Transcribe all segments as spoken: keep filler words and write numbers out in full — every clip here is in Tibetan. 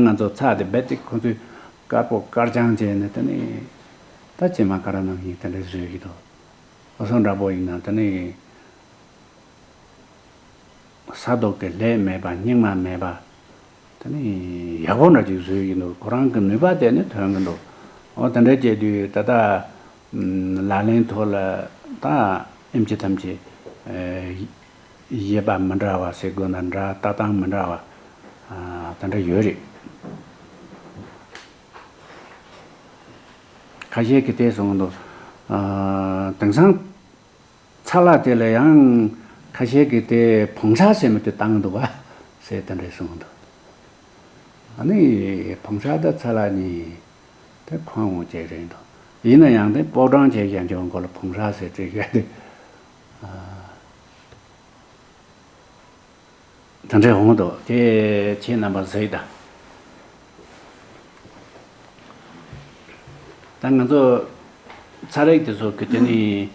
ང་ཚོ་ཚ་དེ་རྦད་དེ་ཁོ་ཚོས་དཀར་པོ་དཀར་རྐྱང་བྱས་ནས་དེ་ནས་ད་བྱེ་མ་ཀ་ར་ནང་བཞིན་དེ་འདྲ་བཟོས་ཀྱི་འདུག་ཨོ་སོང་འདྲ་པོ་ཡིན་ན་དེ་ནས། ས་རྡོ་གི་ལྷད་མེད་པ་སྙིགས་མ་མེད་པ། དེ་ནི་ཡག་པོ་འདྲ་ཅིག་བཟོས་ཡིན་འདུག་ཁོ་རང་གི་ནུས་པ་དེ་ནི་ཐོན་གི་འདུག་འོ་དེ་འདྲ་བྱས་དུས་ད་ལྟ་ལག་ལེན་ཐོག་ལ་ད་ཨེམ་ཆི་ཐམས་ཅད་བཞེད་པ་མི་འདྲ་བ་ཟེར་དགོས་ན་འདྲ། ལྟ་སྟངས་མི་འདྲ་བ་དེ་འདྲ་ཡོད་རེད། ཁ་ཤས་ཀྱིས་དེ་གསུངས་འདུག་དེང་སང་། ཚ་ལ་དེ་ལ་ཡང་ཁ་ཤས་ཀྱིས་དེ་བོང་ཤ་ཟེར་མི་དེ་བཏང་འདུག་ག་ཟེར་དེ་འདྲ་གསུངས་འདུག་ཨ་ནི་བོང་ཤ་དང་ཚ་ལ་གཉིས་དེ་ཕན་འོང་ཅིག་རེད་འདུག་ཡིན་ན་ཡང་དེ་ཕོ་བྲང་བྱས་ཀྱང་ཅུང་གོ་ལ་བོང་ཤ་ཟེར་བྲིས་ཡོད་དེ། དེ་འདྲ་འོང་འདུག་དེ་ཁྱེད་རྣམ་པ་གཟིགས་དང་། ད་ང་ཚོ་ཚ་རེག་དེ་ཚོ་གི་དེ་ནི་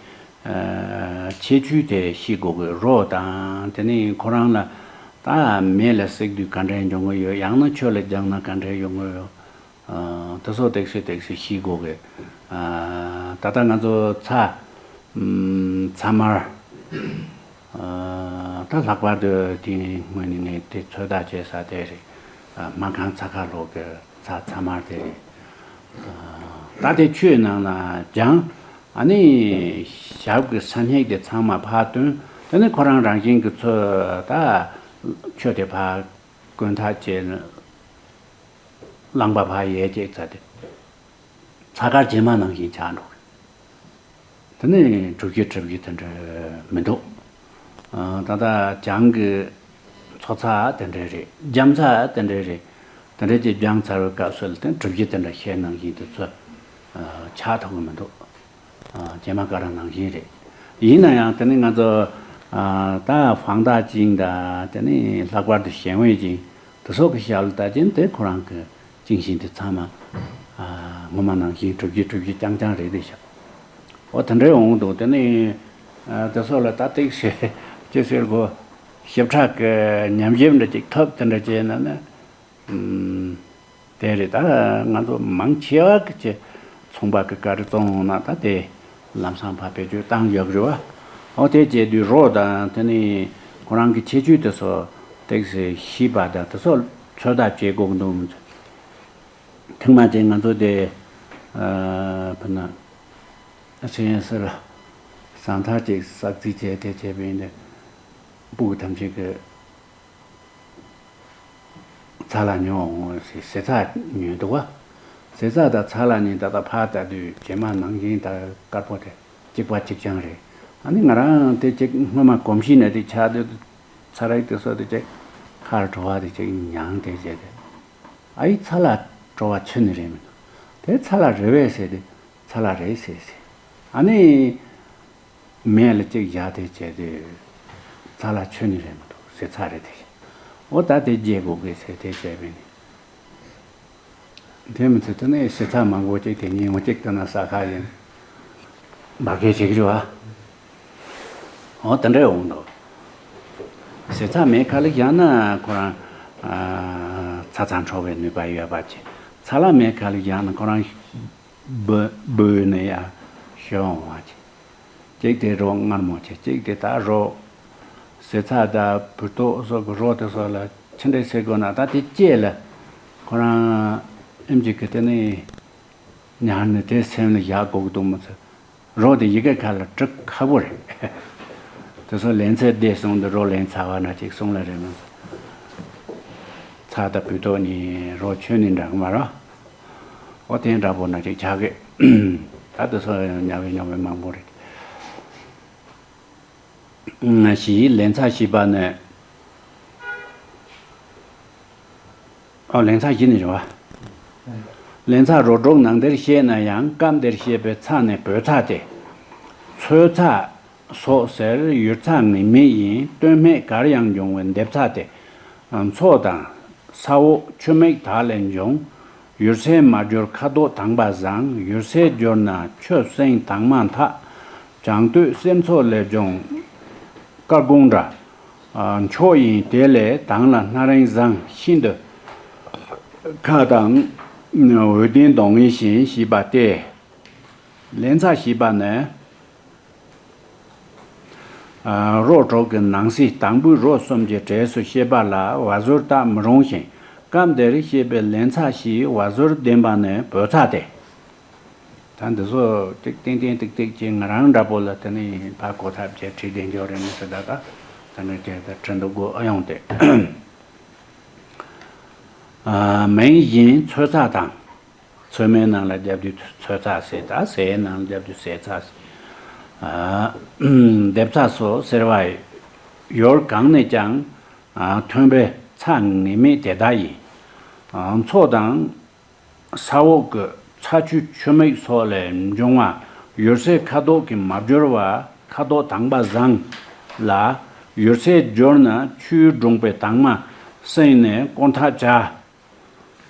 ཨ་ཁྱད་ཆོས་དེ་ཤེས་དགོས་གི། རོ་དང་དེ་ནི་ཁོ་རང་ལ་ད་མེ་ལ་བསྲེགས་དུས་ག་འདྲ་ཡོང་གི་ཡོད། ཡང་ན་ཆུ་ལ་སྦྱངས་ན་ག་འདྲ་ཡོང་གི་ཡོད། ཨ་དེ་ཚོ་ཏོག་ཙམ་ཏོག་ཙམ་ཤེས་དགོས་གི། ཨ་ད་ལྟ་ང་ཚོ་ཚྭ། ཨམ་ཚྭ་དམར། ཨ་ད་ལྷག་པར་དུ་དེ་སྔོན་ནས་ངས་དེ་ཚོད་ལྟ་བྱེད་ས་དེ་རེད། ཨ་སྨར་ཁམས་ཚྭ་ཁ་ལོག་གི་ཚྭ་ཚྭ་དམར་དེ་རེད། ཨ་ད་དེ་ཆུའི་ནང་ལ་སྦྱངས། ཨ་ནི་ཞབས་ཀྱི་ས་སྨྱུག་དེ་ཚང་མ་ཕར་བཏོན། དེ་ནི་ཁོ་རང་རང་བཞིན་གྱིས་ཚོ་ད་ཆུ་དེ་ཕར་བསྐོལ་ཐབས་བྱས། རླངས་པ་ཕར་ཡལ་བྱས་ཚར་དུས། ཚྭ་དཀར་བྱེ་མ་ནང་བཞིན་ཆགས་འགྲོ་གི། དེ་ནི་གྲུབ་ཀྱི་གྲུབ་ཀྱི་དེ་འདྲ་མི་འདུག་ཨ་ད་ལྟ་གྱང་གི་ཚོ་ཚྭ་དེ་འདྲ་རེད། རྒྱམ་ཚྭ་དེ་འདྲ་རེད། དེ་འདྲ་ཅིག་སྦྱངས་ཚར་བའི་སྐབས་སུ་ལ་དེ་གྲུབ་ཀྱི་དེ་འདྲ་ཤེལ་ནང་བཞིན་དུ་ཚོ་ཨ་ཆགས་ཐུབ་ཀྱི་མི་འདུག་ཨ་བྱེ་མ་ཀ་ར་ནང་བཞིན་རེད། ཡིན་ན་ཡང་དེ་ནི་ང་ཚོ་ཨ་ད་ཧྥང་ཏ་ཅིང་དང་དེ་ནི་ལྷག་པར་དུ་ཞན་ཝེ་ཅིང་། དེ་སོགས་ཀྱི་ཞབས་ལ་ལྟ་ཅན་དེ་ཁོ་རང་གི་བཅིངས་ཤིང་དེ་ཚང་མ་ཨ་སྔོན་མ་ནང་བཞིན་གྲུབ་ཀྱི་གྲུབ་ཀྱི་རྐྱང་རྐྱང་རེད་དེ་ཤག་འོ་དེ་འདྲའི་འོང་འདུག་དེ་ནི་ཨ་དེ་སོགས་ལ་ལྟ་སྟེགས་ཞེས་ཅི་ཟེར་དགོས། ཞིབ་ཕྲ་གི་ཉམས་ཞིབ་འདྲ་ཅིག་ཐོབ་དེ་འདྲ་བྱས་ན་ནི་ཨམ། དེ་རེད། ད་ང་ཚོ་མང་ཆེ་བ་གི་ཚོང་པ་གི་ཀ་རི་བཙོང་འོང་ན་ད་དེ་ལམ་སང་ཕར་བེད་སྤྱོད་བཏང་ཡོད་རེད་བ། འོ་དེ་བྱས་དུས་རོ་དང་དེ་ནི་ཁོ་རང་གི་ཁྱད་ཆོས་དེ་ཚོ་ཏོག་ཙམ་ཤེས་པ་དང་དེ་ཚོ་ཚོད་ལྟ་བྱེད་དགོས་འདུག་ཐེངས་མ་ཅིག་ང་ཚོ་དེ་ཨ་ཕུ་ན་ཨ་ཆེན་སར་ཟངས་ཐག་ཅིག་བསགས་རྩིས་བྱས་དེ་བྱས་པ་ཡིན་ཏེ་སྤུ་གུ་ཐམས་ཅད་ཀྱི་ཚྭ་ལ་ཉོ་འོང་ཟེར། ཟེ་ཚྭ་ཉོས་འདུག་བ། ཟེ་ཚྭ་དང་ཚྭ་ལ་གཉིས་ད་ལྟ་ཕར་ལྟ་དུས་བྱེ་མ་ནང་བཞིན་ད་དཀར་པོ་དེ་གཅིག་པ་གཅིག་རྐྱང་རེད། ཨ་ནི་ང་རང་དེ་གཅིག་སྔོན་མ་གོམས་གཤིས་ནས་དེ་ཆགས་དུས་ཚྭ་རེག་དེ་སོགས་དེ་གཅིག་ཁར་བྲོ་བ་དེ་གཅིག་མྱངས་དེ་བྱས་ཏེ། ཨ་ཡི་ཚྭ་ལ་བྲོ་བ་ཆུ་ནི་རེད་མི་འདུག་དེ་ཚྭ་ལ་རེད་བས་ཟེར་ཏེ་ཚྭ་ལ་རེད་ཟེར་ཟེར། ཨ་ནི། མེ་ལ་གཅིག་བཞག་དེ་བྱས་དུས། ཚྭ་ལ་ཆུ་ནི་རེད་མི་འདུག་ཟེ་ཚྭ་རེད་དེ། འོ་ད་དེ་རྒྱས་དགོས་གི་ཟེར་དེ་བྱས་པས་ནི། དེ་མི་ཚེ་དེ་ནས་ཟེ་ཚྭ་མང་པོ་གཅིག་དེ་ཉིན་མོ་གཅིག་ཏུ་ན་ཟ་ཁ་ཡིན། འབར་གས་བྱེད་ཀྱི་རེད་བ། འོ་དེ་འདྲ་འོང་འདུག་ཟེ་ཚྭ་མེ་ཁ་ལ་བཞག་ན་ཁོ་རང་ཚྭ་ཚྭ་འཕྲོ་བའི་ནུས་པ་ཡོད་པ་བྱས། ཚྭ་ལ་མེ་ཁ་ལ་བཞག་ན་ཁོ་རང་། སྦོ་སྦོས་ནས་ཡར་ཞོན་འོང་བ་བྱས། གཅིག་དེ་རོ་མངར་མོ་བྱས། གཅིག་དེ་ད་རོ། ཟེ་ཚྭ་དང་བུལ་ཏོག་སོགས་ཀྱི་རོ་དེ་སོགས་ལ་ཆུ་འདྲེས་ཟེར་དགོས་ན་ད་དེ་སྐྱེས་ལ། ཁོ་རང་ཨེམ་ཅིག་གི་དེ་ནས་ཉར་ནས་དེ་སེམས་ལ་བཞག་དགོས་ཀྱི་འདུག་མི་ཚོད། རོ་དེ་ཡི་གེ་ཁ་ལ་འབྲི་ཁག་པོ་རེད། དེ་ཚོ་ལན་ཚྭ་བསྡད་སོང་དུས་རོ་ལན་ཚྭ་བ་ན་ཅིག་གསུང་ལ་རེད་མ་ཚོ། ཚྭ་དང་བུལ་ཏོག་གཉིས་རོ་ཆུ་ནི་འདྲ་གི་མ་རོ། འོ་དེ་འདྲ་པོ་ན་ཅིག་ཆགས་གི། ད་དེ་ཚོ་ཉར་བའི་ཉོ་བའི་མང་པོ་རེད། བཞི། ལན་ཚྭ་བཞི་པ་ནི། ཨོ་ལན་ཚྭ་བཞི་ནི་རེད་བ། ལན་ཚྭ་རོ་སྒྲུག་ནང་དེར་བཤད་ན་ཡང་སྐབས་འདིར་བཤད་པའི་ཚྭ་ནི་བོད་ཚྭ་སྟེ། ཚོད་ཚྭ་སོགས་ཟེར་ཡུར་ཚྭ་ངེས་མེད་ཡིན། སྟོད་སྨད་གར་ཡང་འབྱུང་བའི་འདེབས་ཚྭ་སྟེ། མཚོ་དང་ས་འོག་ཆུ་མིག་དག་ལས་འབྱུང་། ཡུར་སེལ་མ་གྱུར་ཁ་དོག་དྭངས་པ་བཟང་། ཡུར་སེལ་གྱུར་ན་ཆུ་སེང་དྭངས་མ་འཐག། བྱང་སྟོད་གསེར་མཚོ་ལས་འབྱུང་དཀར་སྒོང་འདྲ། མཆོག་ཡིན་དེ་ལས་དྭངས་ལ་སྣ་རིང་བཟང་། ཤིན་ཏུ་ ཁ་དང་། འོད་ལྡན་གདོང་ལྔའི་ཞིང་ཞེས་པ་སྟེ། ལན་ཚྭ་ཞེས་པ་ནི། རོ་དྲུག་གི་ནང་གསེས་དང་པོའི་རོ་གསུམ་གྱི་གྲས་སུ་བཤད་པ་ལ་བ་ཟུར་བཏགས་མི་རུང་ཞིང་། སྐབས་འདིར་བཤད་པའི་ལན་ཚྭ་ཞེས་བ་ཟུར་ལྡན་པ་ནི་བོད་ཚྭ་སྟེ། ད་འདི་ཚོ་ཏིག་ཏན་ཏན་ཏིག་ཏིག་ཅིག་ང་རང་འདྲ་པོ་ལ་དེ་ནི་ཕར་གོ་ཐབས་ཅིག་བྲིས་བསྡད་འཇོག་རེད་མི་སྲིད་ད་ད་ད་ནི་དེ་ད་བྲིས་འདུག་དགོས་ཨ་ཡོང་སྟེ། མིང་བཞིན་ཚོད་ཚྭ་དང་། ཚོད་མའི་ནང་ལ་རྒྱབ་དུས་ཚོད་ཚྭ་ཟེར། ད་ཟས་ནང་ལ་རྒྱབ་དུས་ཟས་ཚྭ་ཟེར། འདེབས་ཚྭ་སོགས་ཟེར་བ་ཡུལ་གང་ནས་ཀྱང་ཐོན་པའི་ཚྭ་ངེས་མེད་དེ་དག་ཡིན། མཚོ་དང་ས་འོག་གི་ཚྭ་ཆུ་ཆུ་མིག་སོགས་ལས་འབྱུང་བ་ཡུལ་ཟས་ཁ་དོག་གིས་མ་བསྒྱུར་བ་ཁ་དོག་དྭངས་པ་བཟང་ལ། ཡུལ་ཟས་བསྒྱུར་ན་ཆུས་བཀྲུས་པའི་དྭངས་མ་བསྲེས་ནས་བསྐོལ་ཐབས་བྱ།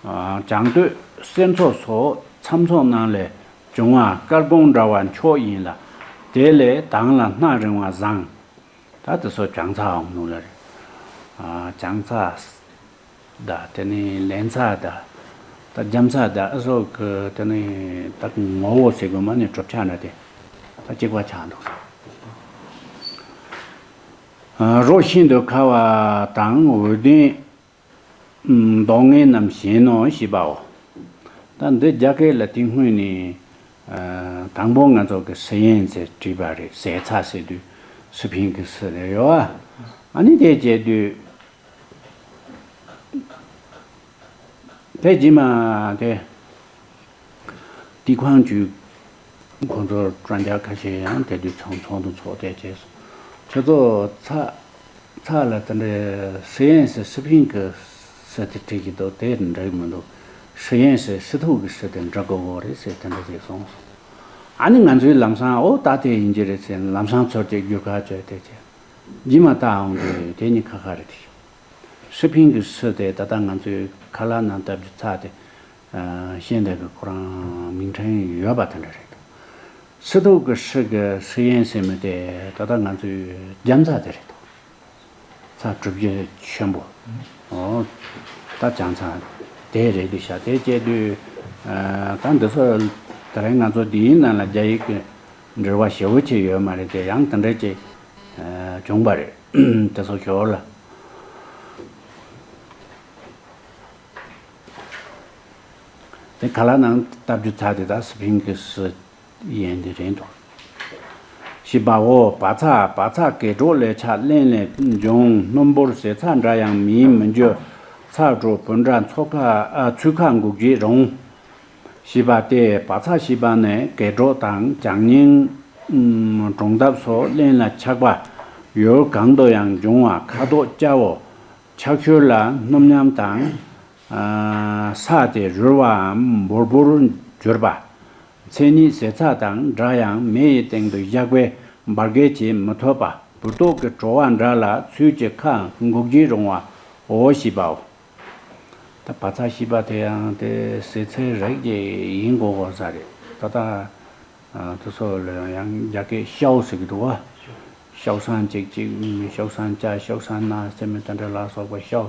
བྱང་སྟོད་གསེར་མཚོ་སོགས་ཚྭ་མཚོ་རྣམས་ལས་བྱུང་བ་དཀར་སྒོང་འདྲ་བ་མཆོག་ཡིན་ལ། དེ་ལས་དྭངས་ལ་སྣ་རིང་བ་བཟང་། ད་དེ་ཚོ་བྱང་ཚྭ་འོང་ནོ་ལ་རེད། བྱང་ཚྭ་ད་དེ་ནི་ལན་ཚྭ་ད་ད་རྒྱམ་ཚྭ་ད་ཨ་སོགས་ཀྱི་དེ་ནི་ད་ངོ་བོ་ཟེར་དགོས་མ་ནི་གྲུབ་ཆ་འདྲ་དེ་ད་གཅིག་པ་ཆགས་འདུག་རོ་ཤིན་ཏུ་ཁ་བ་དང་འོད་ལྡན། མདོག་ངན་རྣམས་གཞན་ནོ་ཞེས་པའོ། ད་འདི་རྒྱ་སྐད་ལ་དེ་སྔོན་ནས་དང་པོ་ང་ཚོ་གི་སི་ཡན་ཟེར་བྲིས་པ་རེད། ཟས་ཚྭ་ཟེར་དུས་སི་ཕིང་གི་སི་རེད་ཡོད་ཨ། ཨ་ནི་དེ་བྱས་དུས་དེ་རྗེས་མ་དེ། དེ་ཁོང་ཚོས་ཁོང་ཚོར་དྲ་རྒྱ་ཁ་ཤས་ཡང་དེ་དུས་ཚོགས་ཚོགས་འདུ་ཚོགས་དེ་བྱས་སོང་། ཁྱོད་ཚོ་ཚྭ་ཚྭ་ལ་དེ་འདྲའི་སི་ཡན་སི་སི་ཕིང་གི་སི་དེ་བྲིས་ཀྱི་འདུག་དེ་འགྲིག་མི་འདུག་སི་ཡན་སི་སི་ཐུག་གི་སི་དེ་འབྲི་དགོས་གོ་རེད་ཟེར་དེ་འདྲ་ཟེར་སོང་སོང་། ཨ་ནི་ང་ཚོའི་ལམ་སང་ཨོ་ད་དེ་ཡིན་གྱི་རེད་ཟེར་ལམ་སང་ཚུར་གཅིག་བསྒྱུར་ཁ་བྱས་དེ་བྱས། རྗེས་མ་ད་འོང་དུས་དེ་གཉིས་ཁ་ཁ་རེད་དེ། སི་ཕིང་གི་སི་དེ་ད་ལྟ་ང་ཚོའི་ཁ་ལག་ནང་བཏབ་རྒྱུ་ཚྭ་དེ། ཤེས་འདོད་ཀྱི་ཁོ་རང་མིང་ཕྲན་ཡོད་པ་དེ་འདྲ་རེད། སི་ཐུག་གི་སི་གི་སི་ཡན་ཟེར་མི་དེ་ད་ལྟ་ང་ཚོའི་རྒྱམ་ཚྭ་དེ་རེད། ཚྭ་གྲུབ་རྒྱུ་ཆེན་པོ། ཨོ། ད་བྱང་ཚྭ་དེ་རེད་འདུག་ཤག་དེ་བྱས་དུས། ད་འདི་ཚོ་ད་རེས་ང་ཚོ་འདིའི་ནང་ལ་རྒྱ་ཡིག་གི་འབྲེལ་བ་ཞེ་པོ་ཅིག་ཡོད་མ་རེད་དེ་ཡང་དེ་འདྲ་ཅིག་བྱུང་པ་རེད། དེ་ཚོ་ཞོར་ལ། དེ་ག་ལ་ནང་བཏབ་རྒྱུ་ཚྭ་དེ་དག་སི་ཕིང་གི་སི་ཡན་དེ་རེད་འདུག་ཞེས་པའོ། བ་ཚྭ། བ་ཚྭ་གས་སྒྲོག་ལས་ཆགས་རླན་ལས་འབྱུང་། སྣུམ་འབོར་ཟས་ཚྭ་འདྲ་ཡང་མིན་མི་འགྱུར། ཚྭ་གྲུ་བུ་འདྲ་མཚོ་ཁ་ཨ་ཚུ་ཁ་འགུགས་བྱེད་རུང་། ཞེས་པ་སྟེ་བ་ཚྭ་ཞེས་པ་ནི་གས་སྒྲོག་དང་བྱང་སྙིང་། གྲོང་འདབས་སོགས་རླན་ལ་ཆགས་པ་ཡུལ་གང་དུ་ཡང་འབྱུང་བ་ཁ་དོག་སྐྱ་བོ། ཆགས་ཤུལ་ལ་སྣུམ་ཉམས་དང་། ས་དེ་རུལ་བའམ་འབུར་འབུར་གྱུར་པ། མཚན་ཉིད་ཟས་ཚྭ་དང་འདྲ་ཡང་མེ་ཡི་སྟེང་དུ་བཞག་པས་འབར་གས་བྱེད་མི་ཐུབ་པ། འབུར་ཏོག་གི་བྲོ་བ་འདྲ་ལ་ཚུལ་གྱིས་ཁ་འགུག་བྱེད་རུང་བའོ་ཞེས་པའོ། ད་བ་ཚྭ་ཞེས་པ་དེ་ཡང་དེ་ཟས་ཚྭའི་རིགས་ཀྱི་ཡིན་དགོས་དགོས་ས་རེད། ད་ལྟ་དེ་ཚོ་ལ་ཡང་རྒྱ་སྐད་ཤའོ་ཟེར་གྱི་འདུག་བ། ཤའོ་སང་གཅིག་གཅིག་ཤའོ་སང་ཅ་ཤའོ་སང་ན་ཟེར་མི་དེ་འདྲ་ལ་སོགས་པ་ཤའོ་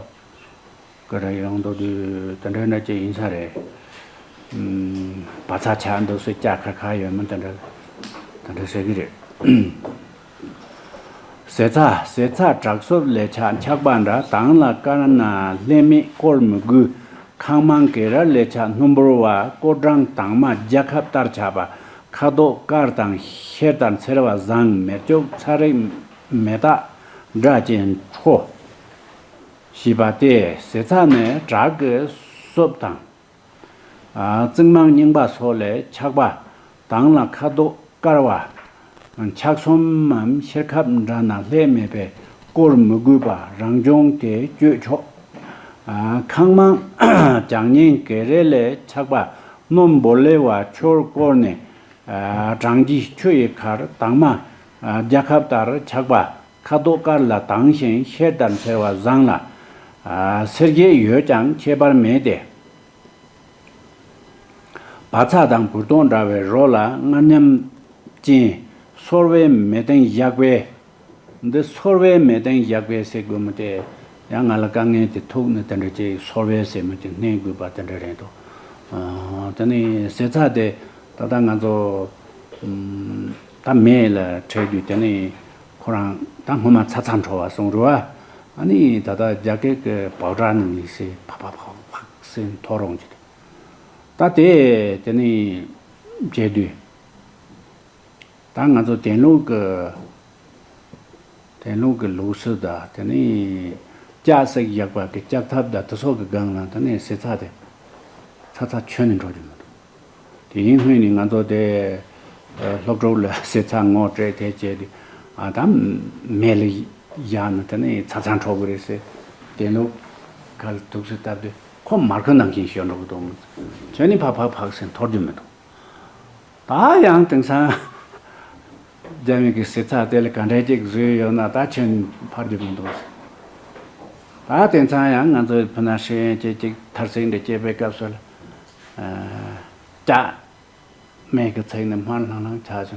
གི་རིགས་ཡོང་འདུག་དུས་དེ་འདྲ་འདྲ་ཅིག་ཡིན་ས་རེད། བ་ཚྭ་ཆགས་འདུག་སེ་སྐྱ་ཁ་ཁ་ཡོད་མི་དེ་འདྲ་དེ་འདྲ་ཟེར་གྱི་རེད། ཟས་ཚྭ། ཟས་ཚྭ་དྲག་སོབ་ལས་ཆགས་འཁྱག་པ་འདྲ། དྭངས་ལ་དཀར་ན་ལྷད་མེད་བསྐོལ་མི་དགོས། ཁང་མང་གས་རལ་ལས་ཆགས་སྣུམ་འབོར་བ། བསྐོལ་གྲང་དྭངས་མ་རྒྱལ་ཁབ་ལྟར་ཆགས་པ། ཁ་དོག་དཀར་དང་ཤེལ་ལྟར་འཚེར་བ་བཟང་། མེ་སྐྱོགས་ཚྭ་རིགས་མེ་སྟག་འདྲ་ཅན་འཕྲོ། ཞེས་པ་སྟེ་ཟས་ཚྭ་ནི་དྲག་གི་སོབ་དང་། རྩིག་མང་རྙིང་པ་སོགས་ལས་ཆགས་པ། དྭངས་ལ་ཁ་དོག་དཀར་བ། འཁྱག་ཟོམ་མམ་ཤེལ་ཁབ་འདྲ་ན་ལྷད་མེད་པས་བསྐོལ་མི་དགོས་པ་རང་བྱུང་དེ་སྤྱོད་ཆོག་ཁང་མང་བྱང་ཉིན་གས་རལ་ལས་ཆགས་པ་སྣུམ་འབོར་ལེ་བ་ཆུར་བསྐོལ་ནས། གྲང་རྒྱུའི་ཆུ་ཡི་ཁར་དྭངས་མ་རྒྱལ་ཁབ་ལྟར་ཆགས་པ། ཁ་དོག་དཀར་ལ་དྭངས་ཤིང་ཤེལ་ལྟར་འཚེར་བ་བཟང་ལ། སེར་བྱེས་ཡོད་ཀྱང་ཁྱད་པར་མེད་དེ། བ་ཚྭ་དང་འབུར་ཏོག་འདྲ་བའི་རོ་ལ་མངར་ཉམས་ཅན། སོལ་བའི་མེ་སྟེང་བཞག་པས། འདི་སོལ་བའི་མེ་སྟེང་བཞག་པས་ཟེར་དགོས་མི་དེ། ཡང་ང་ལ་དཀའ་ངལ་དེ་ཐུག་ནས་དེ་འདྲ་ཅིག་སོར་བའི་ཟེར་མི་དེ་སྣེ་དགོས་པ་དེ་འདྲ་རེད་འདུག་ཨ། དེ་ནས་ཟས་ཚྭ་དེ་ད་ལྟ་ང་ཚོ་ཨམ། ད་མེ་ལ་བྲེགས་དུས་དེ་ནས་ཁོ་རང་ད་སྔོན་མ་ཚྭ་ཚྭ་འཕྲོ་བ་སོང་རེད་བ། ཨ་ནི་ད་ལྟ་རྒྱ་སྐད་ཀྱི་པའོ་ཏྲ་ནང་ལ་ཟེར་ཕག་ཕག་ཕག་ཕག་ཟེར་འཐོར་འོང་གི་འདུག་ད་དེ་དེ་ནས་བྱས་དུས། ད་ང་ཚོ་དེང་ལུགས་ཀྱི་དེང་ལུགས་ཀྱི་ལུགས་སྲོལ་དང་དེ་ནས་ལྕགས་སྲེག་བཞག་པ་གི་ལྕགས་ཐབ་དང་དེ་སོགས་ཀྱི་སྒང་ལ་དེ་ནས་ཟས་ཚྭ་དེ་ཚྭ་ཚྭ་ཁྱོན་ནས་འགྲོ་རྒྱུ་མི་འདུག་དེ་ཡིན་སྔོན་ནས་ང་ཚོ་དེ་སློབ་ཕྲུག་ལ་ཟས་ཚྭ་ངོ་སྤྲད་དེ་བྱས་ཏེ་ཨ་ད་མེ་ལ་བཞག་ན་དེ་ནས་ཚྭ་ཚྭ་འཕྲོ་གི་རེད་ཟེར། དེང་ལུགས་ཁ་ལ་དུག་སེ་བཏབ་དུས་ཁོ་མར་ཁུ་ནང་བཞིན་ཤོར་འགྲོ་གི་འདུག་ཁྱོན་ནས་ཕག་ཕག་ཕག་ཟེར་འཐོར་རྒྱུ་མི་འདུག་ད་ཡང་དེང་སང་རྒྱ་མི་གི་ཟས་ཚྭ་དེ་ལ་ག་འདྲ་ཅིག་བཟོས་ཡོད་ན་ད་ཁྱོན་འཕར་རྒྱུ་མི་འདུག་ད་དེང་སང་ཡང་ང་ཚོའི་ཕུ་ན་ཧྲེ་ཡན་ཅིག་ཅིག་ཐར་སེང་འདྲ་སྐྱེས་པའི་སྐབས་སུ་ལ་ཨ། ལྕགས་མེ་གི་ཚིགས་ནས་དམར་ལྷང་ལྷང་ཆགས་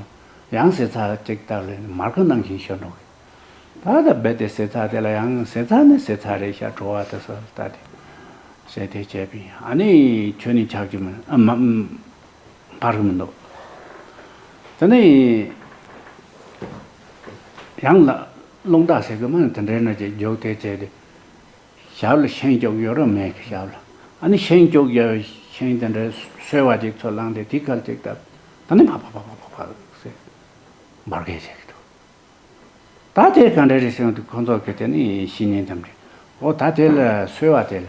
བྱུང་། ཡང་ཟས་ཚྭ་ཅིག་བཏབ་ལས་མར་ཁུ་ནང་བཞིན་ཤོར་འགྲོ་གི། ད་ལྟ་རྦད་དེ་ཟས་ཚྭ་དེ་ལ་ཡང་ཟས་ཚྭ་ནི་ཟས་ཚྭ་རེད་ཤག་བྲོ་བ་དེ་ཚོ་ལྟ་དེ་ཟས་དེ་བྱས་པ་ཡིན། ཨ་ནི་ཁྱོན་ནས་ཆགས་རྒྱུ་མིན་ཨ་མ་འཕར་གི་མི་འདུག་དེ་ནས་ཡང་ལ་རླུང་རྟ་ཟེར་གི་མ་ནི་དེ་འདྲའི་ནང་ཅིག་རྒྱུག་དེ་བྱས་ཏེ་ཞབས་ལ་ཤིང་སྐྱོགས་ཡོད་ར་མེད་གི་ཞབས་ལ། ཨ་ནི་ཤིང་སྐྱོགས་ཡོད་ཤིང་དེ་འདྲའི་སོལ་བ་ཅིག་ཚུར་བླངས་ཏེ་དེ་སྐད་ཅིག་བཏབ། ད་ནི་ཕག་ཕག་ཕག་ཕག་ཕག་ཕག་ཟེར་འབར་གས་བྱེད་ཀྱི་འདུག་ད་དེ་ག་འདྲ་རེད་ཟེར་དུས་ཁོ་ཚོ་གི་དེ་ནི་བཤེས་གཉེན་དམ་རེད། འོ་ད་དེ་ལ་སོལ་བ་དེ་ལ་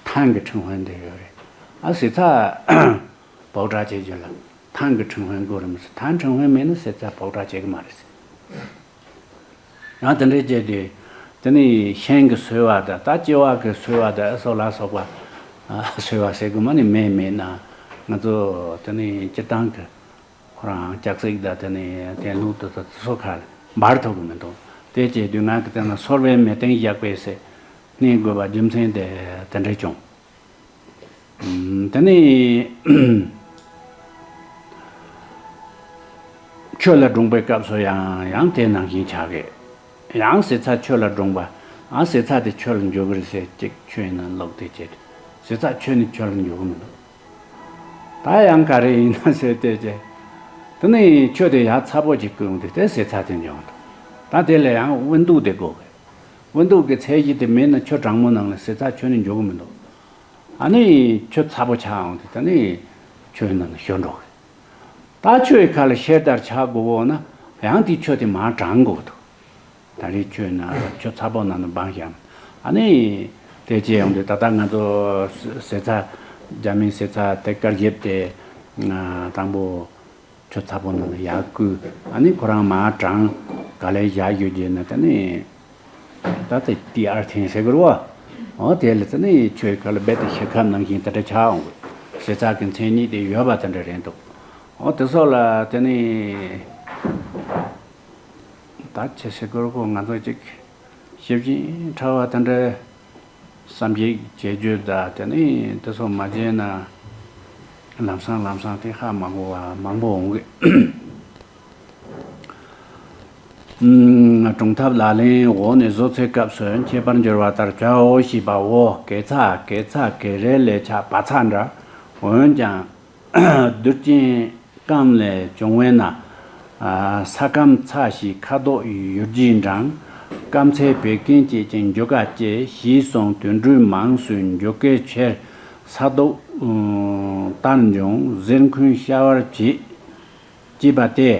ཐང་གི་ཕྲེང་བ་འདི་ཡོད་རེད། ཨ་ཟས་ཚྭ་པའོ་ཏྲ་བྱེད་རྒྱུ་ལ་ཐང་གི་ཕྲེང་བ་དགོས་རེད་མི་ཟེར། ཐང་ཕྲེང་བ་མེད་ན་ཟས་ཚྭ་པའོ་ཏྲ་བྱེད་གི་མ་རེད་ཟེར། ཡང་དེ་འདྲའི་བྱས་དུས་དེ་ནི་ཤིང་གི་སོལ་བ་དང་ད་ལྕི་བ་གི་སོལ་བ་དང་ཨ་སོགས་ལ་སོགས་པ་ཨ་སོལ་བ་ཟེར་དགོས་མ་ནི་མེད་མེད་ན་ང་ཚོ་དེ་ནི་སྤྱིར་བཏང་གི་ཁོ་རང་ལྕགས་སྲེག་དང་དེ་ནས་དེ་ལུགས་དེ་ཚོ་དེ་ཚོ་ཁ་འབར་ཐུབ་ཀྱི་མི་འདུག་དེ་བྱས་དུས་ང་གི་སྟེང་ན་སོལ་བའི་མེ་སྟེང་བཞག་པའི་ཟེར་སྣེ་དགོས་པ་རྒྱུ་མཚན་དེ་དེ་འདྲ་བྱུང་། ཨམ། དེ་ནས་ཆོས་ལ་སྒྲུང་པའི་སྐབས་སུ་ཡང་ཡང་དེ་ནང་བཞིན་ཆགས་གི། ཡང་ཟས་ཚྭ་ཆོས་ལ་སྒྲུང་པ། ཨ་ཟས་ཚྭ་དེ་ཆོས་ལ་འཇུག་གི་རེད་ཟེར་ཅིག་ཆོས་ཡིན་ན་ལོག་དེ་བྱས་ཏེ་ཟས་ཚྭ་ཆོས་ནི་ཆོས་ལ་འཇུག་གི་མི་འདུག་ད་ཡང་ག་རེ་ཡིན་ན་ཟེར་བལྟས་རྗེས། དེ་ནས་ཆོས་དེ་ཡག་ཚ་པོ་ཅིག་བསྐུལ་འོང་དུས་དེ་ཟས་ཚྭ་དེ་འཇོག་འདུག་ད་དེ་ལ་ཡང་དབུགས་འདུག་དེ་དགོས་གི། དབུགས་འདུག་གི་ཚད་གཞི་དེ་མེད་ན་ཆོས་གྲང་མོ་ནང་ལ་ཟས་ཚྭ་ཆོས་ནི་འཇོག་གི་མི་འདུག་ཨ་ནི་ཆོས་ཚ་པོ་ཆགས་འོང་དུས་དེ་ནི་ཆོས་ནང་ལ་ཤོར་འགྲོ་གི། ད་ཆོས་ཁ་ལ་ཤེར་ལྟར་ཆགས་དགོས་འོང་ན་ཡང་དེ་ཆོས་དེ་མར་གྲང་དགོས་འདུག་ད་རེས་ཆོས་ན་ཆོས་ཚ་པོ་ན་ནི་འབངས་ཤམ། ཨ་ནི་དེ་བྱས་ཡོང་དུས་ད་ལྟ་ང་ཚོ་ཟས་ཚྭ་རྒྱ་མིའི་ཟས་ཚྭ་དེ་དཀར་ཞབས་དེ་དང་པོ་ཆུ་ཚ་པོ་ནང་ལ་ཡར་བསྐུལ། ཨ་ནི་ཁོ་རང་མར་གྲང་ག་ལེར་བཞག་ཡོད་རྗེས་ན་ད་ནི་ད་ལྟ་ཏི་ཨར་ཐེན་ཟེར་གི་རེད་བ། འོ་དེ་ལ་ད་ནི་ཆོས་ཁ་ལ་རྦད་དེ་ཤེལ་ཁབ་ནང་བཞིན་དེ་འདྲ་ཆགས་འོང་གི། ཟས་ཚྭ་གི་མཚན་ཉིད་དེ་ཡོད་པ་དེ་འདྲ་རེད་འདུག་འོ་དེ་སོགས་ལ་དེ་ནི་ད་ཆེ་ཤེལ་ཁབ་ཁོ་ང་ཚོ་ཅིག་ཞིབ་ཅིང་ཕྲ་བ་དེ་འདྲ་བསམ་གཞིག་བྱེད་རྒྱུ་དང་དེ་ནི་དེ་ཚོ་མ་བྱས་ན་ལམ་སང་ལམ་སང་དེ་ཧ་མ་གོ་བ་མང་པོ་འོང་གི། ཨུམ། གྲོང་ཐབས་ལག་ལེན་འོག་ནས་བཟོ་ཚེ་སྐབས་སུ་ཁྱད་པར་འགྱུར་བ་ལྟར་བྱའོ་ཞེས་པའོ། གེ་ཚ་གེ་ཚ་གེ་རེ་ལས་ཆགས་བ་ཚྭ་འདྲ། འོན་ཀྱང་རྡུལ་ཅན་སྐམ་ལས་བྱུང་བས་ན། ས་སྐམ་ཚྭ་ཞེས་ཁ་དོག་ཡུར་གྱིས་འགྲངས། སྐམ་ཚད་བད་ཀན་བཅས་ཀྱི་འཇུ་ག་བཅས་ཞེས་གསུངས། དུད་འགྲོ་མང་སུ་འཇུ་གའི་ཕྱིར་ས་དོག་ལྟར་འབྱུང་། གཟེར་འཁོན་ཤ་བར་བྱེད། ཅེས་པ་སྟེ།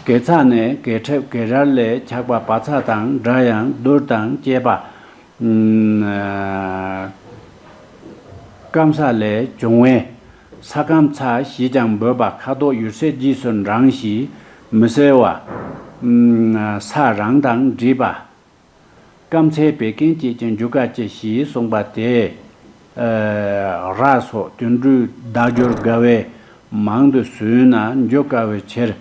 གེ་ཚ་ནི་གེ་ཁྲབ་གེ་རལ་ལས་ཆགས་པ་བ་ཚྭ་དང་འདྲ་ཡང་རྡུལ་དང་བཅས་པ། ཨུམ། སྐམ་ས་ལས་བྱུང་བས་ས་སྐམ་ཚྭ་ཞེས་ཀྱང་འབོད་པ། ཁ་དོག་ཡུར་སེར་རྗེས་སུ་འབྲང་ཞིང་མི་གསལ་བ། ཨུམ། ས་རང་དང་འདྲེས་པ། སྐམ་ཚད་བད་ཀན་བཅས་ཀྱི་འཇུ་ག་བཅས་ཞེས་གསུངས་པ་སྟེ། ཨ། ར་སོགས་དུད་འགྲོའི་བདག་འགྱུར་དགའ་བས་མང་དུ་ཟོས་ན་འཇུ་དཀའ་བའི་ཕྱིར་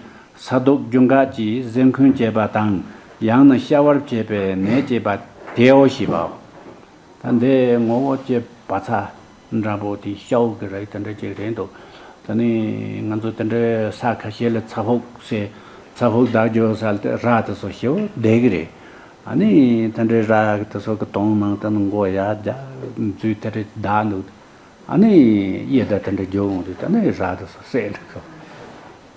ས་དོག་རྒྱུན་འགག་གིས་གཟེར་འཁོན་བྱེད་པ་དང་། ཡང་ན་ཤ་བར་བྱེད་པའི་ནད་བྱེད་པ་དེའོ་ཞེས་པའོ། ད་འདི་ངོ་བོ་ཅེས་བ་ཚྭ་འདྲ་པོ་དེ་ཤའུ་གི་རིགས་དེ་འདྲ་ཅིག་རེད་འདུག་ད་ནི་ང་ཚོ་དེ་འདྲའི་ས་ཁ་ཤས་ལ་ཚྭ་ཕོག་ཟེར། ཚྭ་ཕོག་བདག་འགྱུར་ཟེར་ཏེ་ར་དེ་ཚོ་ཞེ་པོ་བསྡད་ཀྱི་རེད། ཨ་ནི་དེ་འདྲའི་ར་དེ་ཚོ་གི་དོང་ནང་དེ་ནི་མགོ་ཡར་རྒྱབ་འཛུལ་དེ་འདྲའི་བསྡད་འདུག་ཨ་ནི་གཡས་དེ་དེ་འདྲའི་རྒྱུག་འོང་དུས་དེ་ནི་ར་དེ་ཚོ་བསད་འགྲོ་གི།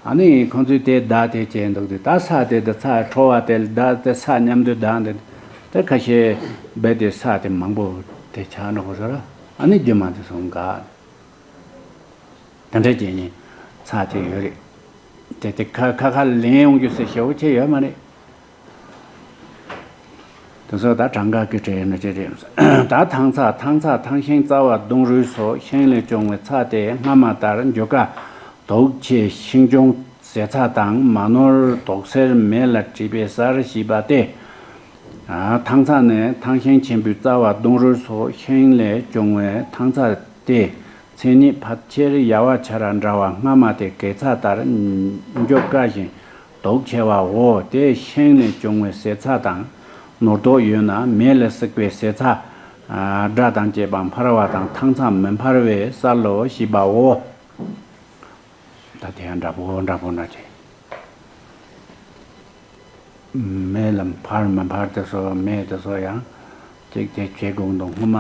ཨ་ནི་ཁོང་ཚོས་དེ་བདའ་དེ་བྱས་འདུག་དུས་ད་ས་དེ་དེ་ཚ་ཁྲོ་བ་དེ་བདའ་དེ་ས་མཉམ་དུ་བདའ་འདི་དེ་ཁ་ཤས་རྦད་དེ་ས་དེ་མང་པོ་དེ་ཆགས་འགྲོ་གི་ཟེར། ཨ་ནི་རྒྱུ་མ་དེ་ཚོ་འགག་དེ་འདྲ་བྱས་ནས་ཚ་དེ་ཡོད་རེད། དེ་དེ་ཁ་ཁ་ཁ་ལེན་ཡོང་རྒྱུ་ཟེར་ཞེ་པོ་ཆེ་ཡོད་མ་རེད། དེ་ཚོ་ད་གྲངས་ཀ་གི་གྲས་ནི་ཅི་རེད། ད་ཐང་ཚ་ཐང་ཚ་ཐང་ཤིང་རྩ་བ་སྡོང་རུས་སོགས་ཤིང་ལས་བྱུང་བའི་ཚ་དེ་སྔ་མ་ལྟར་མགྱོགས་ཁ་དོག་ཆེ་ཤིང་གྱོང་ཟད་ཚ་དང་མ་ནོར་དོག་སེལ་མེ་ལ་བྲིས་པའི་སར་ཞེས་པ་སྟེ། ཐང་ཚ་ནི་ཐང་ཤིང་ཆེན་པོའི་རྩ་བ་སྡོང་རུས་སོགས་ཤིང་ལས་བྱུང་བའི་ཐང་ཚ་སྟེ། མཚན་ཉིད་ཕལ་ཆེར་ཡ་ཝ་ཆ་ར་འདྲ་བ་སྔ་མ་དེ་གེ་ཚ་ལྟར་མགྱོགས་དཀའ་ཞིང་དོག་ཆེ་བའོ། དེ་ཤིང་ནས་བྱུང་བའི་ཟད་ཚ་དང་ནོར་དོག་ཡོད་ན་མེ་ལ་བསྲེགས་པའི་ཟད་ཚ་སྒྲ་དང་བཅས་པ་འཕར་བ་དང་ཐང་ཚ་མི་འཕར་བའི་སར་ལོ་ཞེས་པའོ། ད་དེ་ཡང་འདྲ་པོ་འདྲ་པོ་འདྲ་ཅིག་མེ་ལ་འཕར་མི་འཕར་དེ་ཚོ་མེ་དེ་ཚོ་ཡང་ཅིག་དེ་བྱེད་དགོས་འདུག་སྔོན་མ་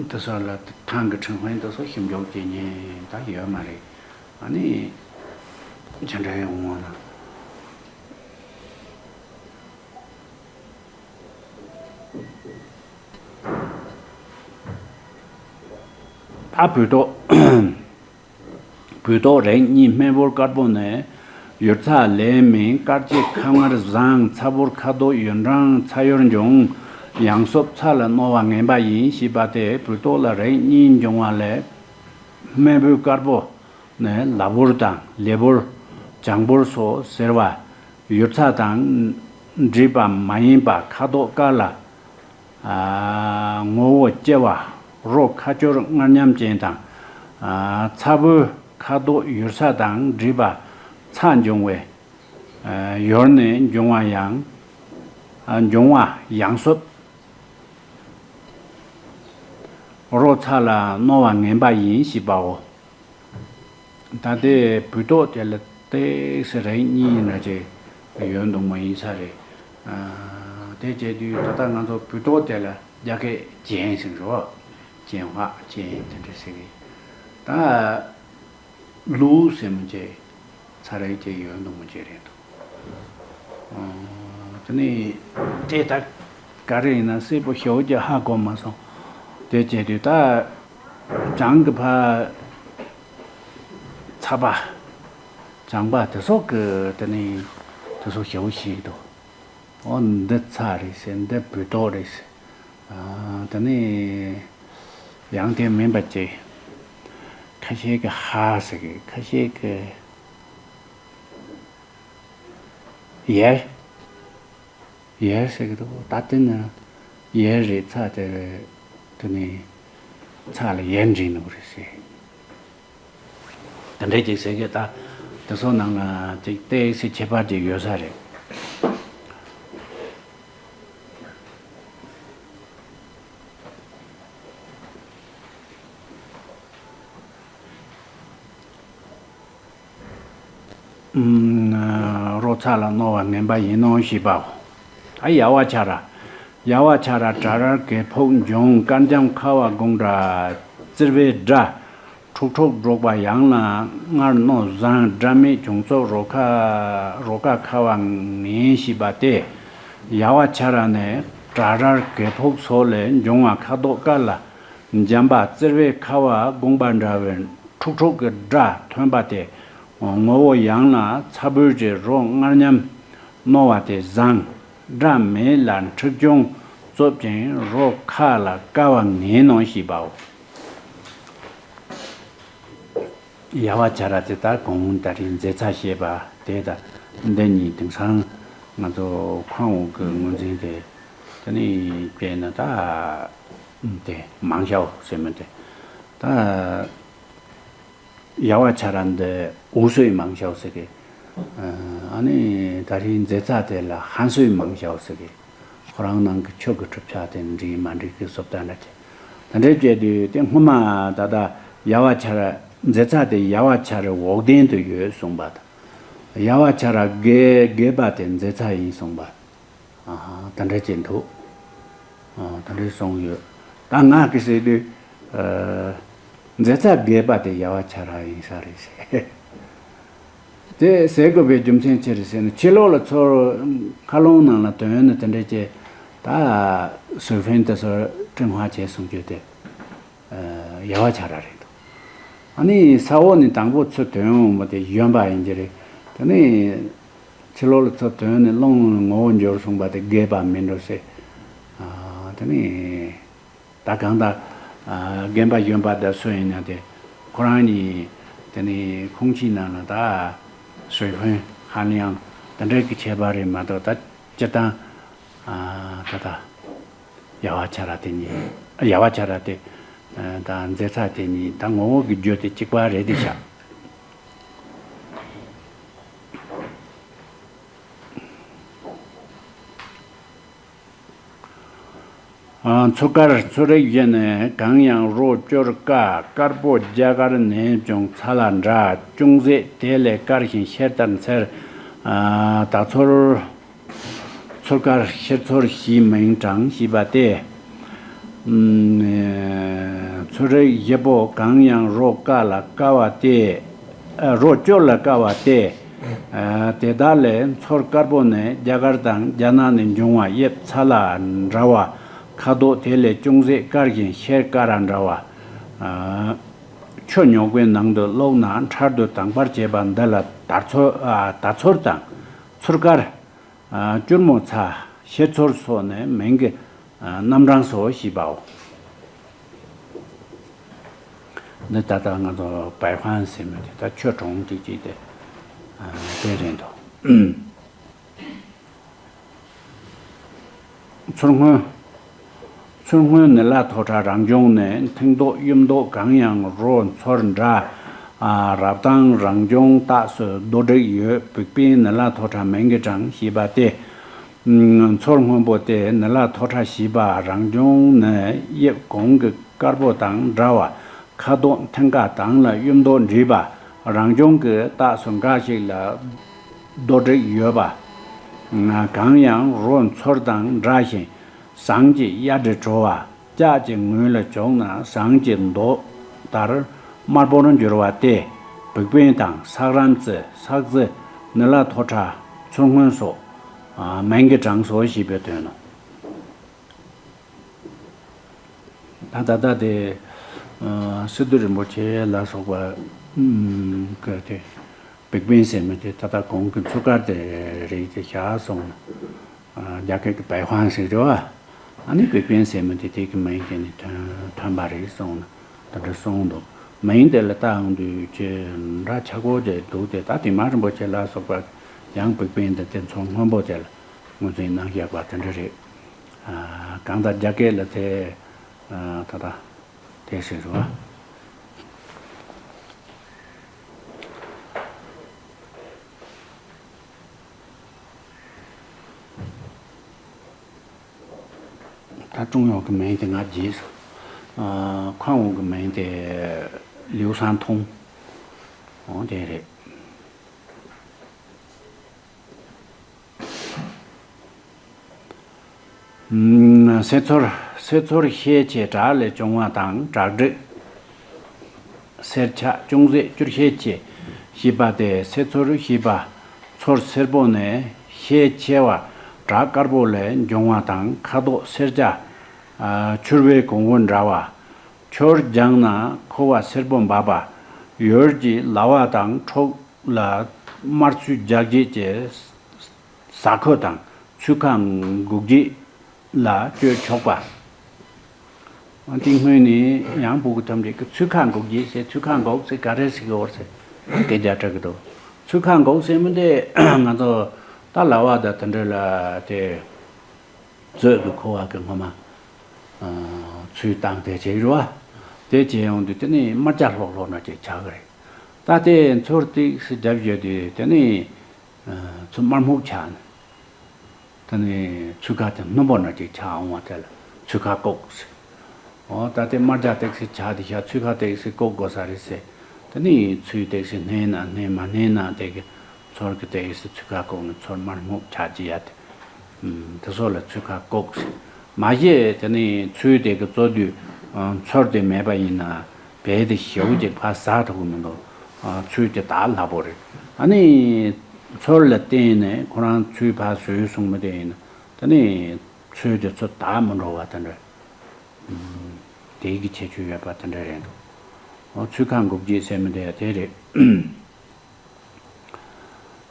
དེ་ཚོ་ལ་ཐང་གི་ཁྲིམས་དཔོན་དེ་ཚོ་ཞིབ་འཇུག་བྱེད་མཁན་ད་ཡོད་མ་རེད། ཨ་ནི་ཇི་འདྲ་ཡོང་ངོ་ན། ད་བུལ་ཏོག་བུལ་ཏོག་རིགས་གཉིས་སྨན་ཕུར་དཀར་པོ་ནི། ཡུར་ཚ་ལས་མིན་དཀར་སྐྱེས་ཁ་མངར་བཟང་། ཚ་བུར་ཁ་དོག་ཡུར་འབྲང་ཚ་ཡུར་འབྱུང་། ཡང་སོབ་ཚ་ལ་རྣོ་བ་ངན་པ་ཡིན་ཞེས་པ་སྟེ་བུལ་ཏོག་ལ་རིགས་གཉིས་འབྱུང་བ་ལས། སྨན་ཕུར་དཀར་པོ་ནི་ལ་བུར་དང་ལེ་བུར་ལྗང་བུར་སོགས་ཟེར་བ། ཡུར་ཚ་དང་འདྲིས་པ་མ་ཡིན་པ་ཁ་དོག་དཀར་ལ། ཨ། ངོ་བོ་སྐྱེ་བ་རོ་ཁ་སྐྱོར་མངར་ཉམས་ཅན་དང་། ཨ། ཚ་བུའི་ཁ་དོག་ཡུར་ཚ་དང་འདྲིས་པ་ཚ་འབྱུང་བས། ཨ། ཡུར་ནས་འབྱུང་བ་ཡང་། ཨ། འབྱུང་བ་ཡང་སོབ། རོ་ཚ་ལ་རྣོ་བ་ངན་པ་ཡིན་ཞེས་པའོ། ད་ལྟའི་བུལ་ཏོག་དེ་ལ་ཏོག་ཙམ་རིགས་གཉིས་ཡིན་ན་ཅིག་ཡོད་འདུག་མ་ཡིན་ས་རེད། ཨ། དེ་བྱས་དུས་ད་ལྟ་ང་ཚོ་བུལ་ཏོག་དེ་ལ་རྒྱ་སྐད་ཅན་ཟེར་རོ། ཅན་ཧྭ་ཅན་དེ་འདྲ་ཟེར་གི། ད་ལུག་ཟེར་མོ་ཅིག་ཚ་རེག་ཅིག་ཡོད་འདུག་མོ་ཅིག་རེད་འདུག་ཨ། དེ་ནས་དེ་ད་ག་རེ་ཡིན་ན་གསལ་པོ་ཞེ་པོ་ཅིག་ཧ་གོ་མ་སོང་། དེ་བྱས་དུས་ད་བྱང་གི་ཕ་ཚ་པ་བྱང་པ་དེ་སོགས་ཀྱི་དེ་ནས་དེ་སོགས་ཞེ་པོ་ཞིག་འདུག་ཨོ་འདི་ཚ་རེད་ཟེར། འདི་བུལ་ཏོག་རེད་ཟེར། ཨ། དེ་ནས་ཡང་དེ་མིན་པ་ཅིག་ཁ་ཤས་ཀྱིས་ཧ་ཟེར་གི། ཁ་ཤས་ཀྱིས་ཡར་ཡར་ཟེར་གི་འདུག་ད་དེ་ནི་ཡར་རེད། ཚ་དེ་དེ་ནས་ཚ་ལ་ཡར་འདྲེས་འདུག་རེད་ཟེར། དེ་འདྲས་ཅིག་ཟེར་གི། ད་དེ་ཚོ་ནང་ལ་ཅིག་ཏོག་ཙམ་ཁྱད་པར་ཅིག་ཡོད་ས་རེད། ཨུམ། རོ་ཚ་ལ་རྣོ་བ་ངན་པ་ཡིན་ནོ་ཞེས་པའོ། ད་ཡ་ཝ་ཆ་ར། ཡ་ཝ་ཆ་ར་དྲ་རར་གད་ཕུག་འབྱུང་། དཀར་འཇམ་ཁ་བ་དགུང་འདྲ། བཙིར་བའི་སྒྲ། ཁྲུག་ཁྲུག་སྒྲོག་པ་ཡང་ལ་མངར་རྣོ་བཟང་། སྒྲ་མེད་བྱུང་ཚོགས་རོ་ཁ། རོ་ཁ་ཁ་བ་ངན་ཞེས་པ་སྟེ། ཡ་ཝ་ཆ་ར་ནི་དྲ་རར་གད་ཕུག་སོགས་ལས་འབྱུང་བ་ཁ་དོག་དཀར་ལ་འཇམ་པ། བཙིར་བའི་ཁ་བ་དགུང་པ་འདྲ་བའི་ཁྲུག་ཁྲུག་གི་སྒྲ་ཐོན་པ་སྟེ། ངོ་བོ་ཡང་ལ་ཚ་བུར་གྱི་རོ་མངར་ཉམས་རྣོ་བ་དེ་བཟང་། སྒྲ་མེད་ལ་འཁྲུག་ཆུང་རྩུབ་ཅིང་རོ་ཁ་ལ་དཀར་བ་ངན་ནོ་ཞེས་པའོ། ཡ་ཝ་ཆ་ར་དེ་ལྟར་གོང་ད་རེས་མཛེ་ཚ་ཞེས་པ་དེ་དང་འདི་གཉིས་དེང་སང་ང་ཚོ་ཁོང་འོག་གི་ངོས་འཛིན་དེ་དེ་ནི་དཔེར་ན་ད་དེ་མང་ཤའོ་ཟེར་མི་དེ་ད་ཡ་ཝ་ཆ་ར་འདི་འུ་སོའི་མང་ཤའོ་ཟེར་གི། ཨ་ནི་ད་རེས་མཛེ་ཚ་དེ་ལ་ཧན་སོའི་མང་ཤའོ་ཟེར་གི། ཁོ་རང་ནང་གི་ཆོས་ཀྱི་གྲུབ་ཆ་དེ་འདྲའི་མ་འགྲིག་གི་བཟོ་ལྟ་འདྲ་ཅིག་ད་འདྲའི་བྱས་དུས་དེ་སྔོན་མ་ད་ལྟ་ཡ་ཝ་ཆ་ར་མཛེ་ཚ་དེ་ཡ་ཝ་ཆ་རའི་འོག་གདན་དུ་ཡོད་གསུངས་པ་དང་། ཡ་ཝ་ཆ་ར་རྒས་རྒས་པ་དེ་མཛེ་ཚ་ཡིན་གསུངས་པ། དེ་འདྲ་བྱས་འདུག་དེ་འདྲ་གསུངས་ཡོད། ད་ང་གིས་ཟེར་དུས། མཛད་ཚར་བརྒྱད་པ་དེ་ཡ་བ་ཆ་ར་ཡིན་ས་རེད་ཟེར། དེ་ཟེར་དགོས་པའི་རྒྱུ་མཚན་ཅི་རེད་ཟེར་ན། ཕྱི་ལོགས་ལ་ཚུར་མཁའ་ཀློང་ནང་ལ་ཐོན་ནས་དེ་འདྲ་བྱས། ད་水分དེ་ཚོ་蒸发བྱས་སོང་རྒྱུ་དེ། ཡ་བ་ཆ་ར་རེད་འདུག་ཨ་ནི་ས་འོག་ནས་དང་པོ་ཚུར་ཐོན་འོང་བ་དེ་གཞོན་པ་ཡིན་གྱི་རེད། དེ་ནས་ཕྱི་ལོགས་ལ་ཚུར་ཐོན་ནས་རླུང་ངོ་བོ་འགྱུར་སོང་བ་དེ་རྒས་པ་མིན་འགྲོ་ཟེར། དེ་ནས་ད་གང་ལྟར་རྒན་པ་གཞོན་པ་དེ་སུ་ཡིན་ན་དེ་ཁོ་རང་གཉིས་དེ་ནས་ཁོང་ཁྱིའི་ནང་ལ་ད་水分含量དེ་འདྲ་གི་ཁྱད་པར་རེད་མ་གཏོགས། ད་སྤྱིར་བཏང་ད་ད། ཡ་བ་ཆ་ར་དེ་གཉིས། ཡ་བ་ཆ་ར་དེ། ད་མཛད་ཚར་དེ་གཉིས་ད་ངོ་བོ་གི་རྒྱུ་དེ་གཅིག་པ་རེད་དེ་ཤག་ཚུར་དཀར་ཚུར་རིག་བཞིན་ནས། གང་ཡང་རོ་བཅུར་དཀར། དཀར་པོ་རྒྱ་གར་ནས་བྱུང་ཚ་ལ་འདྲ། ཅུང་ཟད་དེ་ལས་དཀར་ཞིང་ཤེལ་ལྟར་འཚེར། ད་ཚུར། ཚུར་དཀར་ཤེལ་ཚུར་ཞེས་མིང་དྲངས་ཞེས་པ་སྟེ། ཚུར་རིག་བཞི་པོ་གང་ཡང་རོ་དཀར་ལ་དཀར་བ་སྟེ། རོ་བཅུ་ལ་དཀར་བ་སྟེ། དེ་དག་ལས་ཚུར་དཀར་པོ་ནི་རྒྱ་གར་དང་རྒྱ་ནག་ནས་འབྱུང་བ་དབྱིབས་ཚ་ལ་འདྲ་བ། ཁ་དོག་དེ་ལས་ཅུང་ཟད་དཀར་ཞིང་ཤེལ་དཀར་ར་འདྲ་བ། ཆུ་རྙོག་པའི་ནང་དུ་བླུགས་ན་འཕྲལ་དུ་དྭངས་པར་བྱེད་པ་འདི་ལ་དར་ཚུར་ཨ། དར་ཚུར་དང་། ཚུར་དཀར། ཨ། སྐྱུར་མོ་ཚ། ཤེལ་ཚུར་སོགས་ནི་མིང་གི་ཨ། རྣམ་གྲངས་སོ་ཞེས་པའོ། འདི་ད་ལྟ་ང་ཚོ་白饭ཟེར་མི་དེ་ད་ཆུ་གྲང་ཅིག་ཅིག་དེ་ཨ། དེ་རེད་འདུག་ཚུར་སྔོན། ཚུར་སྔོན་ནི་ལ་ཐོ་ཁྲ་རང་བྱུང་ནས། མཐིང་མདོག་གཡུ་མདོག་གང་ཡང་རོ་ཚུར་འདྲ། རབ་དྭངས་རང་བྱུང་རྟགས་སུ་རྡོ་བྲིས་ཡོད། བིག་པིན་ནི་ལ་ཐོ་ཁྲ་མིང་གི་གྲངས་ཞེས་པ་སྟེ། ཚུར་སྔོན་པོ་སྟེ་ནི་ལ་ཐོ་ཁྲ་ཞེས་པ་རང་བྱུང་ནི་དབྱིབས་གོང་གི་དཀར་པོ་དང་འདྲ་བ། ཁ་དོག་མཐིང་ག་དང་ལ་གཡུ་མདོག་འདྲེས་པ། རང་བྱུང་གི་རྟགས་སུ་འགའ་ཞིག་ལ་རྡོ་བྲིས་ཡོད་པ། གང་ཡང་རོ་ཚུར་དང་འདྲ་ཞིང་ཟངས་ཀྱི་གཡའ་དྲི་བྲོ་བ། ལྕགས་ཀྱི་ངོས་ལ་བྱུགས་ན་ཟངས་ཀྱི་མདོག་ལྟར་དམར་པོར་འགྱུར་བ་སྟེ། བིག་པིན་དང་སག་རམ་ཙི་སག་ཙི་ནི་ལ་ཐོ་ཁྲ་ཚུར་སྔོན་སོགས་མིང་གི་གྲངས་སོ་ཞེས་པའི་དོན་ནོ། ད་ད་ལྟ་དེ་སི་ཏུ་རིན་པོ་ཆེ་ལ་སོགས་པ་གི་དེ་བིག་པིན་ཟེར་མི་དེ་ད་ལྟ་གོང་གི་ཚུར་དཀར་དེ་རེད་དེ་བཞག་སོང་། རྒྱ་སྐད་ཀྱི་白饭ཟེར་རེད་བ། ཨ་ནི་བིག་པིན་ཟེར་མི་དེ་དེ་གི་མིང་དེ་ནི་ཐོན་ཐོན་པ་རེད་སོང་ན་ད་འདྲ་གསུངས་འདུག་མིང་དེ་ལ་ལྟ་ཡོང་དུས་ཅི་འདྲ་ཆགས་པོ་དེ་འདུག་དེ་ད་དེ་མ་རིན་པོ་ཆེ་ལ་སོགས་པ་ཡང་བིག་པིན་དེ་དེ་ཚོ་སྔོན་པོ་དེ་ལ་ངོས་འཛིན་གནང་བཞག་པ་དེ་འདྲ་རེད། གང་ལྟར་རྒྱ་སྐད་ལ་དེ་ད་ལྟ་དེ་ཟེར་བ། ད་ཀྲུང་ཡོང་གི་མིང་དེ་ང་བརྗེད་སོང་། ཁོང་གི་མིང་དེ་ལིའུ་སང་ཐུང་། འོ་དེ་རེད། སེ་ཚོར། སེ་ཚོར་ཤས་ཆེ་བྲག་ལས་བྱུང་བ་དང་བྲག་བྲིས། སེར་ཆགས་ཅུང་ཟད་སྐྱུར་ཤས་ཆེ་ཞེས་པ་སྟེ། སེ་ཚོར་ཞེས་པ་ཚོར་སེར་པོ་ནས་ཤས་ཆེ་བ་བྲག་དཀར་པོ་ལས་འབྱུང་བ་དང་ཁ་དོག་སེར་སྐྱ། ཕྱུར་བའི་གོང་བུ་འདྲ་བ། ཕྱུར་སྦྱངས་ན་ཁུ་བ་སེར་པོ་འབབ་པ། ཡོལ་གྱི་ལ་བ་དང་ཁྲོག་ལ་དམར་ཚུལ་རྒྱག་བྱེད་ཀྱི་ཟ་ཁུ་དང་ཚུལ་ཁ་འགུག་བྱེད་ལ་སྤྱོད་ཆོག་པ། དེ་སྔོན་ནས་ཡང་སྤུ་གུ་ཐམས་ཅད་ཀྱི་ཚུལ་ཁ་འགུག་བྱེད་ཟེར། ཚུལ་ཁ་འགུག་ཟེར་ག་རེ་ཟེར་གི་ཡོད་ཟེར་སྐད་ཆ་དྲི་གི་འདུག་ཚུལ་ཁ་འགུག་ཟེར་མི་དེ་ང་ཚོ་ད་ལ་བ་དང་དེ་འདྲ་ལ་དེ། བཙོད་ཀྱི་ཁུ་བ་གི་སྔོན་མ། ཚུལ་བཏང་དེ་བྱེད་རུ་བ། དེ་བྱེད་ཡོང་དུས་དེ་ནི་དམར་རྒྱ་ལྷོག་ལྷོག་ན་ཅིག་ཆགས་གི་རེད། ད་དེ་ཚོར་ཏིག་སི་རྒྱབ་བཞོས་དུས་དེ་ནི་ཚུར་དམར་སྨུག་ཆགས་ནས། དེ་ནི་ཚུལ་ཁ་དེ་སྣུམ་པོ་ན་ཅིག་ཆགས་འོང་བ་དེ་ལ་ཚུལ་ཁ་ལྐོག་ཟེར། འོ་ད་དེ་དམར་རྒྱ་ཏིག་སི་ཆགས་དེ་ཤ་ཚུལ་ཁ་ཏིག་སི་ལྐོག་དགོས་ས་རེད་ཟེར། དེ་ནི་ཚུལ་ཏིག་སི་སྣེ་ན་སྣེ་མ་སྣེ་ན་དེ་གི་ཚོར་གི་ཏིག་སི་ཚུལ་ཁ་ལྐོག་ནས་ཚུར་དམར་སྨུག་ཆགས་ཀྱི་ཡ་དེ། དེ་ཚོ་ལ་ཚུར་ཁ་བཀོག་ཟེར། མ་གཞི་དེ་ནི་ཚུལ་དེ་གི་གཙོ་དུས་ཚོར་དེ་མེད་པ་ཡིན་ན་བལ་དེ་ཞེའུ་ཅིག་ཕར་ཟག་ཐུབ་ཀྱི་མི་འདུག་ཚུལ་དེ་དག་སླ་པོ་རེད། ཨ་ནི་ཚོར་ལ་བརྟེན་ནས་ཁོ་རང་ཚུལ་ཕར་བཟོས་སོང་མི་དེ་ཡིན་ན་དེ་ནི་ཚུལ་དེ་ཚོ་དག་མི་འགྲོ་བ་དེ་འདྲ། དེའི་གི་ཁྱད་ཆོས་ཡོད་པ་དེ་འདྲ་རེད་འདུག་འོ་ཚུལ་ཁ་འགུག་བྱེད་ཟེར་མི་དེ་དེ་རེད།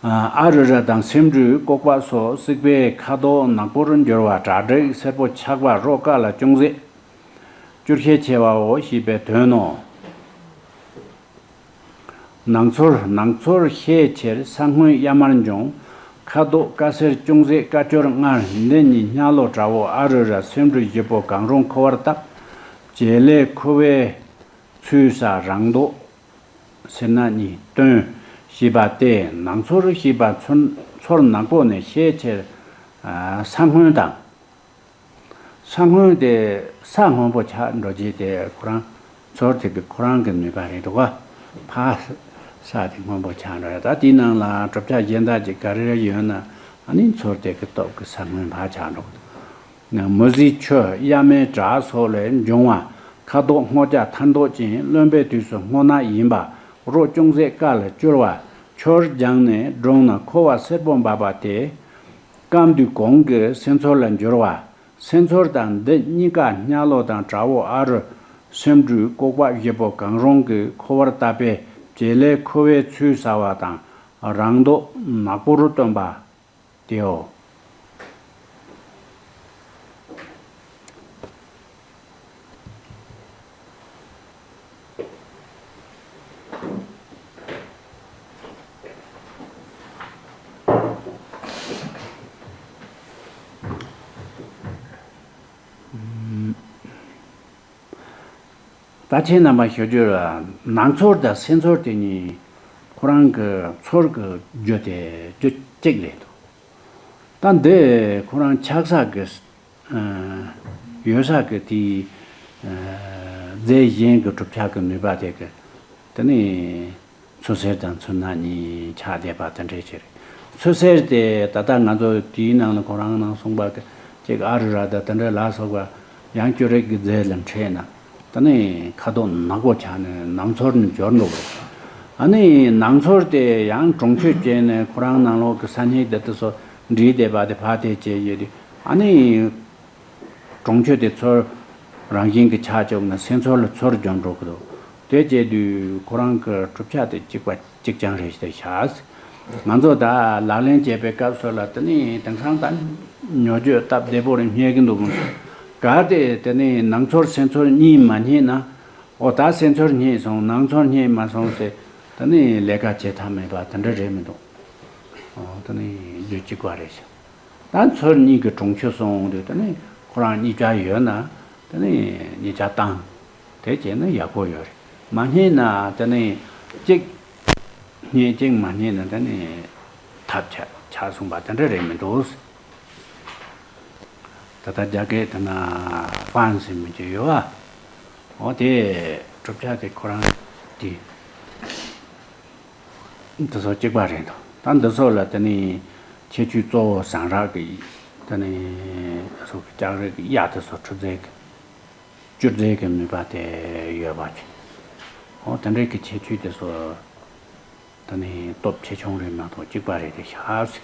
ཨ་རུ་ར་དང་སེ་འབྲུའི་བཀོག་པ་སོགས་སྲིད་པའི་ཁ་དོག་ནག་པོར་འགྱུར་བ། གྲ་སྒྲིག་སེར་པོ་ཆགས་པ། རོ་དཀར་ལ་ཅུང་ཟད་སྐྱུར་ཤས་ཆེ་བའོ་ཞེས་པའི་དོན་ནོ། ནང་ཚོར། ནང་ཚོར་ཤས་ཆེར་ས་སྔོན་གཡའ་དམར་འབྱུང་། ཁ་དོག་དཀར་སེར་ཅུང་ཟད་དཀར་སྐྱུར་མངར། འདི་གཉིས་སྙ་ལོ་བྲ་བོ། ཨ་རུ་ར་སེ་འབྲུ་བཞི་པོ་གང་རུང་ཁོ་བར་བཏབ། བྱེད་ལས་ཁུ་བའི་ཚུལ་ས་རང་མདོག་སེར་ནག་གཉིས་སྟོན་ཞེས་པ་སྟེ། ནང་ཚོར་ཞེས་པ་ཚོར་ཚོར་ནག་པོ་ནི་ཤས་ཆེར་ས་སྔོན་དང་། ས་སྔོན་དེ་ས་སྔོན་པོ་ཆགས་འགྲོ་རྗེས་དེ་ཁོ་རང་ཚོར་དེ་གི་ཁོ་རང་གི་ནུས་པ་རེད་འདུག་ག་ཕ་ས་དེ་སྔོན་པོ་ཆགས་འགྲོ་ཡ། ད་དེའི་ནང་ལ་གྲུབ་ཆ་གཞན་དག་ཅིག་ག་རེ་རེ་ཡོད་ན་ཨ་ནི་ཚོར་དེ་གི་སྟོབས་ཀྱི་ས་སྔོན་ཕར་ཆགས་འགྲོ་གི་འདུག་མུ་ཟིའི་ཆུ་གཡའ་མའི་བྲག་སོགས་ལས་འབྱུང་བ། ཁ་དོག་སྔོ་སྐྱ་ཐར་མདོག་ཅན། རློན་པའི་དུས་སུ་སྔོ་ནག་ཡིན་པ། རོ་ཅུང་ཟད་དཀར་ལ་སྐྱུར་བ། ཆུར་སྦྱངས་ནས་བཀྲུངས་ན་ཁུ་བ་སེར་པོ་འབབ་པ་སྟེ། སྐམ་དུས་གོང་གི་སེན་ཚོར་ལ་འགྱུར་བ། སེན་ཚོར་དང་འདི་གཉིས་ཀ་སྙ་ལོ་དང་བྲ་བོ་ཨ་རུ་སེ་འབྲུའི་བཀོག་པ་བཞི་པོ་གང་རུང་གི་ཁུ་བར་བཏབ་པས་བྱེད་ལས་ཁུ་བའི་ཚུལ་ཟ་བ་དང་རང་མདོག་ནག་པོ་རུ་སྟོན་པ། དེའོ། ད་ཁྱེད་རྣམ་པ་ཞུ་རྒྱུར་ནང་ཚོར་དང་སེམས་ཚོར་དེ་གཉིས་ཁོ་རང་གི་ཚོར་གྱི་རྒྱུ་དེ་རྒྱུ་གཅིག་རེད་འདུག་ད་འདི་ཁོ་རང་ཆགས་ས་གི་ཡོད་ས་གི་དེའི་རྫས་གཞན་གྱི་གྲུབ་ཆ་གི་ནུས་པ་དེ་གི་དེ་ནི། ཚོད་སེར་དང་ཚོད་ནག་གཉིས་ཆགས་བསྡད་པ་དེ་འདྲས་ཅིག་རེད། ཚོད་སེར་དེ་ད་ལྟ་ང་ཚོ་དེའི་ནང་ལ་ཁོ་རང་ནང་གསུངས་པ་གི་ཅིག་ཨ་རུ་ར་ད་དེ་འདྲས་ལ་སོགས་པ་ཡང་སྐྱུར་རིགས་ཀྱི་རྫས་ལ་འཕྲད་ན་ད་ནི་ཁ་དོག་ནག་པོ་ཆགས་ནས་ནང་ཚོར་ནི་འབྱོར་འགྲོ་གི་རེད། ཨ་ནི་ནང་ཚོར་དེ་ཡང་གྲོང་ཆོད་བྱས་ནས་ཁོ་རང་ནང་ལོགས་ཀྱི་ས་སྙིགས་དེ་དེ་ཚོ་འདྲེས་བསྡད་པ་དེ་ཕར་དེ་བྱས་ཡོད་དུས་ཨ་ནི། གྲོང་ཆོད་དེ་ཚོར་རང་བཞིན་གྱི་ཆགས་བཅུག་ན་སེམས་ཚོར་ལ་ཚོར་འབྱོར་འགྲོ་གི་འདུག་དེ་བྱས་དུས་ཁོ་རང་གི་གྲུབ་ཆ་དེ་གཅིག་པ་གཅིག་རྐྱང་རེད་ཞེས་བྱ། ང་ཚོ་ད་ལག་ལེན་བྱེད་པའི་སྐབས་སུ་ལ་དེ་ནི་དེང་སང་ད་ཉོ་རྒྱུ་སྟབས་བདེ་པོ་རེད་སྙེག་གི་འདུག་མོད། གལ་ཏེ་དེ་ནི་ནང་ཚོར་སེམས་ཚོར་གཉིས་མ་རྙེད་ན་ཨོ་ད་སེམས་ཚོར་རྙེད་སོང་ནང་ཚོར་རྙེད་མ་སོང་ཟེར་དེ་ནི་ལས་ཀ་བྱེད་ཐབས་མེད་པ་དེ་འདྲ་རེད་མི་འདུག་ཨོ་དེ་ནི་རྒྱུ་གཅིག་པ་རེད་ཤག་ད་ཚོར་གཉིས་ཀྱི་གྲོང་ཆོད་སོང་དུས་དེ་ནི་ཁོ་རང་གཉིས་ཆ་ཡོད་ན་དེ་ནི་གཉིས་ཆ་བཏང་དེ་བྱས་ན་ཡག་པོ་ཡོད་རེད། མ་རྙེད་ན་དེ་ནི་གཅིག་རྙེད་གཅིག་མ་རྙེད་ན་དེ་ནི་ཐབས་ཆག་ཆག་སོང་པ་དེ་འདྲ་རེད་མི་འདུག་ད་ལྟ་རྒྱ་སྐད་དེ་ན་ཧྥན་ཟེར་མི་ཅིག་ཡོད་བ། འོ་དེ་གྲུབ་ཆ་དེ་ཁོ་རང་དེ། འདི་ཚོ་གཅིག་པ་རེད་འདུག་ད་འདི་ཚོ་ལ་དེ་ནི་ཁྱད་ཆོས་གཙོ་བོ་ཟངས་རག་གི་དེ་ནི་སོགས་ཀྱི་ལྕགས་རིགས་ཀྱི་གཡའ་དེ་ཚོ་འཁྲུ་རྫས་ཀྱི་སྐྱུར་རྫས་ཀྱི་ནུས་པ་དེ་ཡོད་པ་ཅིག་འོ་དེ་འདྲའི་གི་ཁྱད་ཆོས་དེ་ཚོ་དེ་ནི་སྟོབས་ཆེ་ཆུང་རེད་མ་གཏོགས་གཅིག་པ་རེད་དེ་ཤག་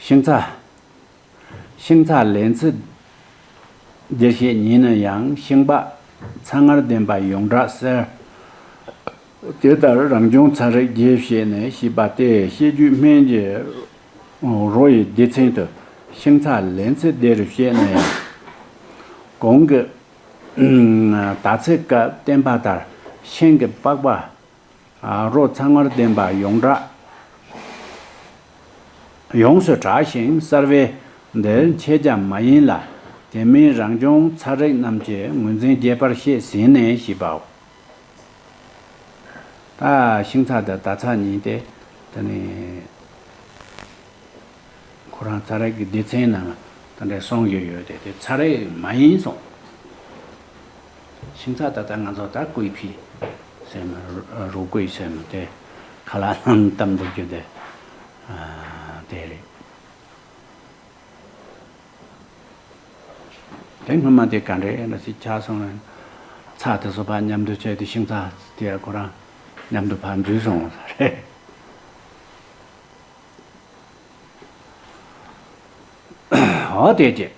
ཤིང་ཚ། ཤིང་ཚ་ལན་ཚྭ་ལྡིར་བྱེད་ཉིད་ནི་ཡང་ཤིང་པགས་ཚྭ་མངར་ལྡན་པ་ཡོངས་གྲགས་གསལ། དེ་ལྟར་རང་བྱུང་ཚྭ་རིགས་རྒྱས་བྱས་ནས་ཞེས་པ་སྟེ་བཤད་རྒྱུད་སྨན་གྱི་རོ་ཡི་སྡེ་ཚན་དུ་ཤིང་ཚ་ལན་ཚྭ་ལྡིར་བྱེད་ནི་ཡང་གོང་གི་དག་ཚིག་སྐབས་བསྟན་པ་ལྟར་ཤིང་གི་པགས་པ། རོ་ཚྭ་མངར་ལྡན་པ་ཡོངས་གྲགས། ཡོངས་སུ་གྲགས་ཤིང་གསར་བའི་འདིར་མཆེད་རྒྱ་མ་ཡིན་ལ། དེ་མིན་རང་བྱུང་ཚྭ་རིགས་རྣམས་ཀྱི་ངོས་འཛིན་རྒྱས་པར་བཤད་ཟིན་ནས་ཞེས་པའོ། ད་ཤིང་ཚྭ་དང་དག་ཚྭ་གཉིས་ཏེ་དེ་ནི། ཁོ་རང་ཚྭ་རིགས་ཀྱི་སྡེ་ཚན་ནང་ལ་དེ་འདྲའི་གསུང་གི་ཡོད་དེ་དེ་ཚྭ་རིགས་མ་ཡིན་གསུངས། ཤིང་ཚྭ་ད་ལྟ་ང་ཚོ་ད་བརྐོས་ཕྱིས་ ཟེར་མ་རུ་རུ་ཀུའི་ཟེར་མ་དེ་ཁ་ལག་ལམ་བཏབ་འདུག་རྒྱུ་དེ་དེ་རེད། དེ་སྔོན་མ་དེ་ག་འདྲ་ཡིན་ལ་སྲིད་ཆགས་སོང་ན། ཚྭ་དེ་ཚོ་ཕར་མཉམ་དུ་བྱས་ཏེ་ཤིང་ཚྭ་དེ་ཁོ་རང་མཉམ་དུ་ཕར་འཛུལ་སོང་རེད། འོ་དེ་རྗེས་